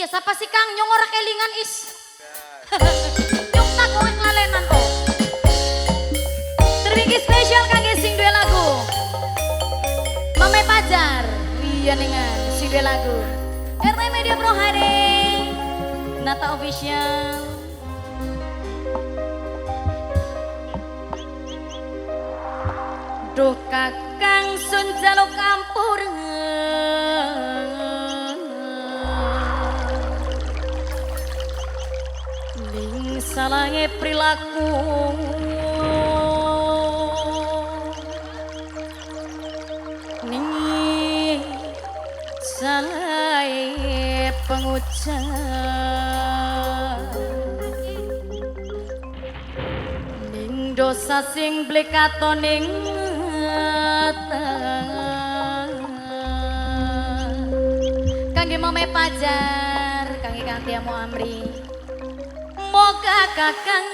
Iya, siapa sih Kang? Nyong ora kelingan is. Nyong tak kowe kelalenan kok. Terwingki spesial kangge sing duwe lagu. Mame Pajar. Iya nengan sing duwe lagu. RT Media Pro HD. Nata Official. Duh kakang sun jaluk ampura. Ning salange perilaku ning salahe pengucap ning dosa sing beli katon ning kangge Mame Pajar, kangge Kang Tiamu Amri. Moga kakang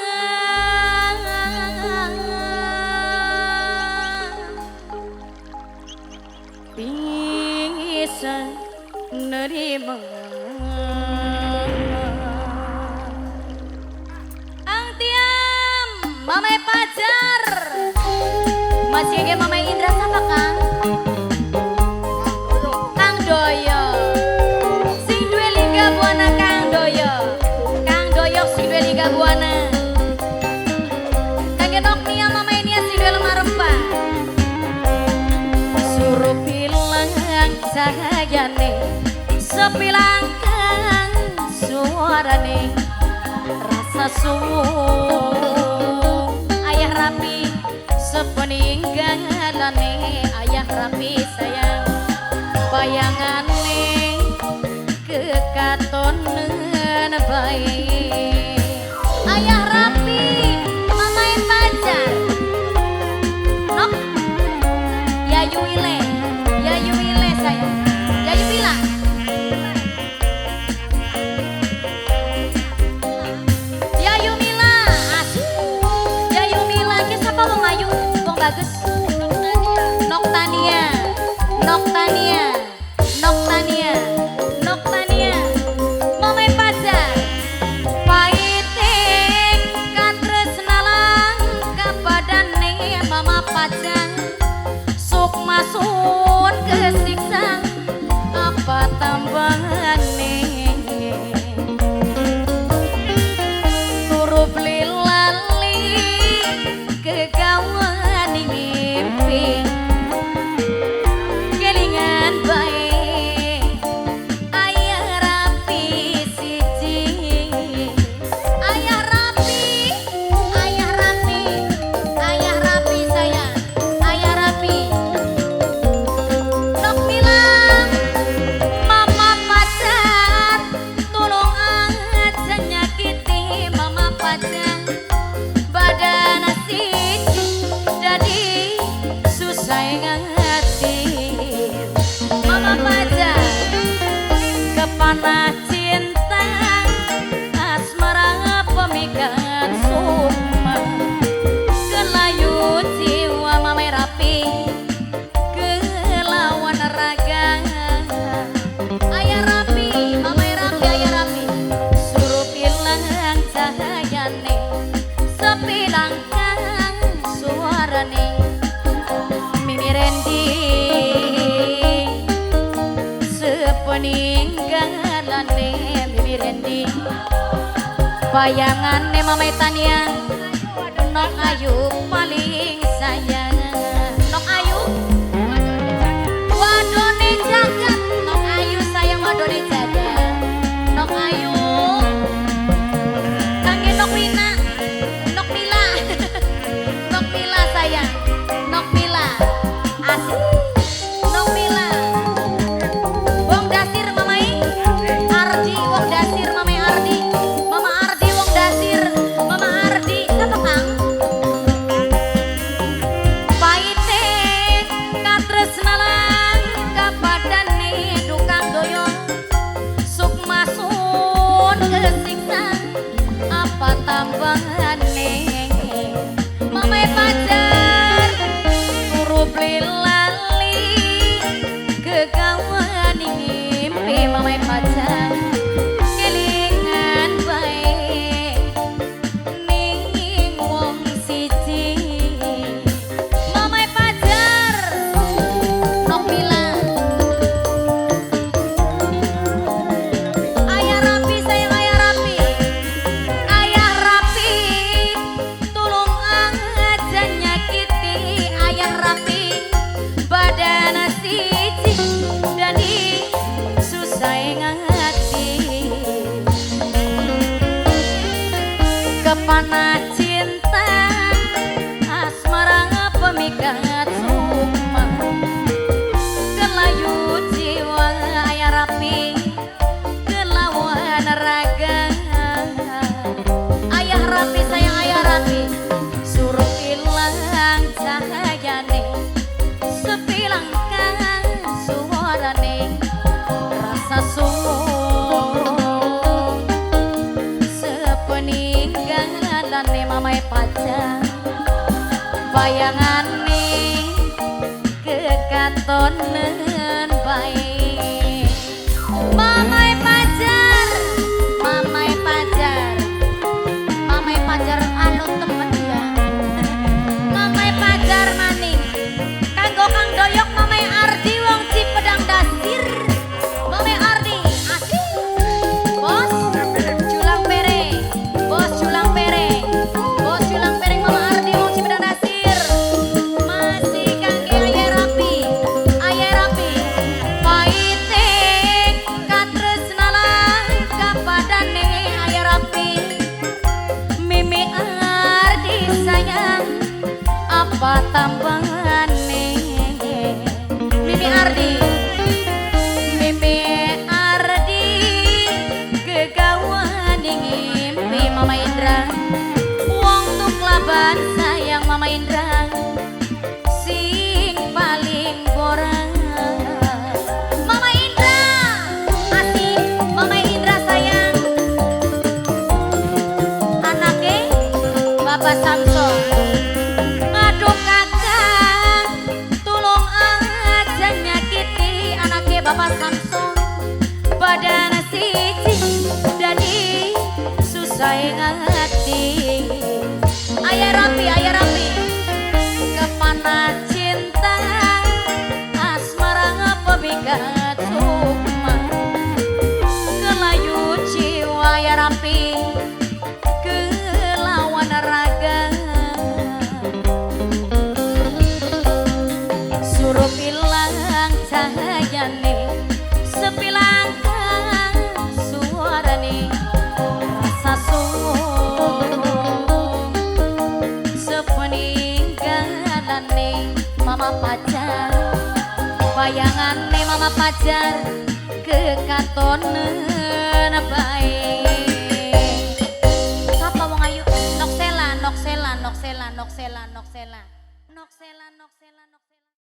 bisa nerima. Ang Tiam, Mame Pajar. Masih kangge Mame Indra sapa Kang? Kang Doyo. Sing duwe Liga Buana Kang Doyo. Kang Doyo sing duwe Liga Buana. Kangge Nok Nia Mame Nia sing duwe lemah rempah. Suruh bilang cahayane, sepilang kang suarane, rasa suwung ayah rapi sepeninggalane, ayah rapi sayang bayangane kekatonan bae. Ayah rapi Mamae Pajar. Nok Yayu Ile, Yayu Ile sayang, Yayu Mila. Yayu Mila, asik. Yayu Mila ki sapa wong ayu, wong bagus. Noktania, Noktania, Noktania, Noktania. Mamae Pajar. Paite katresnalang kapadane Mama Pajar. Sukma sun kesiksa apa tambahane. Turu beli lali kegawan ngimpi kelingan bae ayah rapi siji. Ayah rapi, ayah rapi, ayah rapi sayang, ayah rapi. Nok Mila, Mama Pajar, tolong aja nyakiti Mama Pajar. Badan siji jadi susah ngati. Mama Pajar kepanah cinta asmara pemikat sukma kelayu jiwa Mame rapi kelawan raga. Ayah rapi, Mame rapi, ayah rapi. Suruh bilang cahayane, sepilang kang suarane. Mimi Rendi sepeninggalane Mimi Rendi. Bayangane Mame Tania, Nok Ayu paling sayang. Nok Ayu wadone jagat, Nok Ayu sayang wadone jagat. Nok Ayu kangge Nok Rina, Nok Mila. Nok Mila sayang, Nok Mila asik. Nok Mila wong dasir Mamai Ardi, wong dasir Mamai Ardi, Mama Ardi wong dasir, Mama Ardi siapa Kang? Bayangane kekatonen bae. Mamai pacar, mamai pacar, mamai pacar alus temen ya. Mamai pacar maning. Kanggo Kang Doyok, Mamai Ardi wong Cipedang Dasir. Mamai Ardi asik. Bos Julang Pere, Bos Julang Pere, Bos Julang Pere, Mama Ardi wong Cipedang Dasir. Masih kangge Ayah Rapi, Ayah Rapi. Paite katresnalan kapadane Ayah Rapi. Mimi Ardi sayang apa tambahane. Mimi Ardi, Mimi Ardi kegawan ngimpi Mama Indra. Wong tuklaban sayang Mama Indra sing paling borang. Mama Indra asik, Mama Indra sayang. Anake Bapak Samson. Aduh kakak, tulung aja nyakiti anake Bapak Samson. Badan siji dadi susah hati. Ayah Rapi, Ayah Rapi. Kepana cinta asmara pemikat sukma. Kelayu jiwa Ayah Rapi kelawan raga. Suruh bilang cahayane, sepilang suarane, rasa sung sepeninggalane mama pacar. Bayangane mama pacar kekatonen bae. Sapa wong ayu? Noksela, Noksela, Noksela, Noksela, Noksela, Noksela, Noksela, Noksela.